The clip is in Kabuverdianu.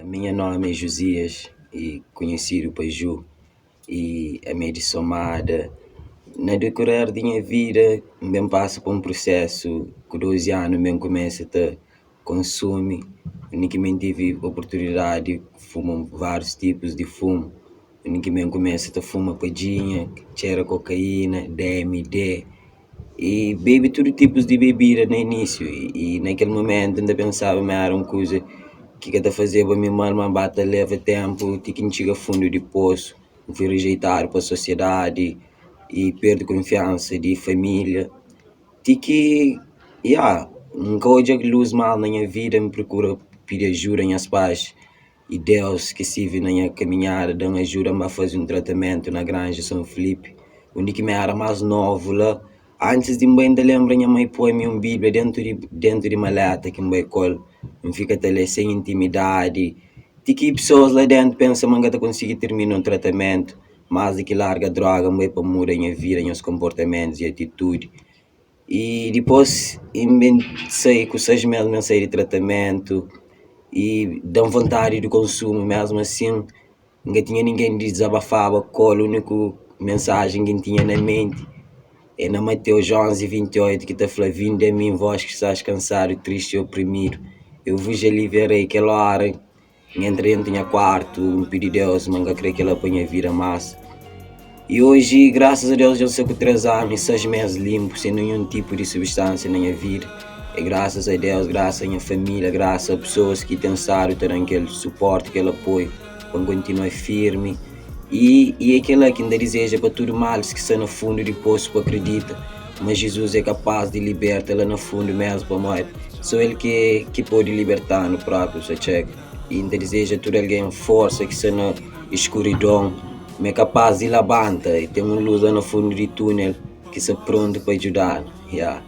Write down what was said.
Ami nha nomi é Juzias i konhesidu pa Ju i ami é di Somada. Na dikorer di nha vida N ben pasa pa un prusesu ku 12 anu N ben kumesa ta konsumi undi ki mi N tevi oportunidadi di fuma várius tipus di fumu undi ki mi N kumesa ta fuma padjinha, txera kokaína, DMD i bebe tudu tipus di bebida na inisiu i na kel mumentu N ta pensaba ma éra un kuza ki ka ta fazeba mi mal ma ba ta leva ténpu ti ki N txiga fundu di posu N fui rijeitadu pa sosiedadi i perde kunfiansa di familia ti ki ya N ka odja lus más na nha vida N prokura pidi ajuda nhas pais i Deus ki sirbi na nha kaminhada da-m ajuda N ba faze un tratamentu na Granja São Filipe undi ki mi éra más novu la antis di N bai N ta lenbra nha mai poi-mi un bíblia dentu di dentu di maleta ki N bai ku el N fika ta lé sen intimidadi ti ki pesoas la dentu pensa ma N ka ta konsigi tirmina un tratamentu más di ki larga droga N bai pa muda nha vida nhas konportamentus i atitudi i dipôs N ben sai ku 6 mês N ben sai di tratamentu i da-m vontadi di konsumu mesmu asin N ka tinha ningen di dizabafaba ku el úniku mensajen ki N tinha na menti é na Mateus 11, 28 ki ta fla, Vinde a mim vós ki estais kansadu, tristi i oprimidu, eu vos aliviarei. Kel óra N entra dentu nha kuartu, N pidi Deus ma N ka kre kel-la pa nha vida más. I oji, grasas a Deus, dja N sta ku 3 anu i 6 mês linpu, sen ninhun tipu di substánsia na nha vida. É grasas a Deus, grasas a nha família, grasas a pesoas ki ten stadu ta da-m kel suporti, kel apoiu pa N kontinua firmi. I i é kel-la ki N ta dizeja pa tudu malis ki sta na fundu di posu pa kridita ma Jizus é kapás di liberta la na fundu mésmu pamodi sô el ki ki pode liberta-nu própi. Sa txeka. I N ta dizeja tudu algen forsa ki sta na iskuridon ma é kapás di labanta i ten un lus la na fundu di túnel ki sta prontu pa djuda-nu. Ya.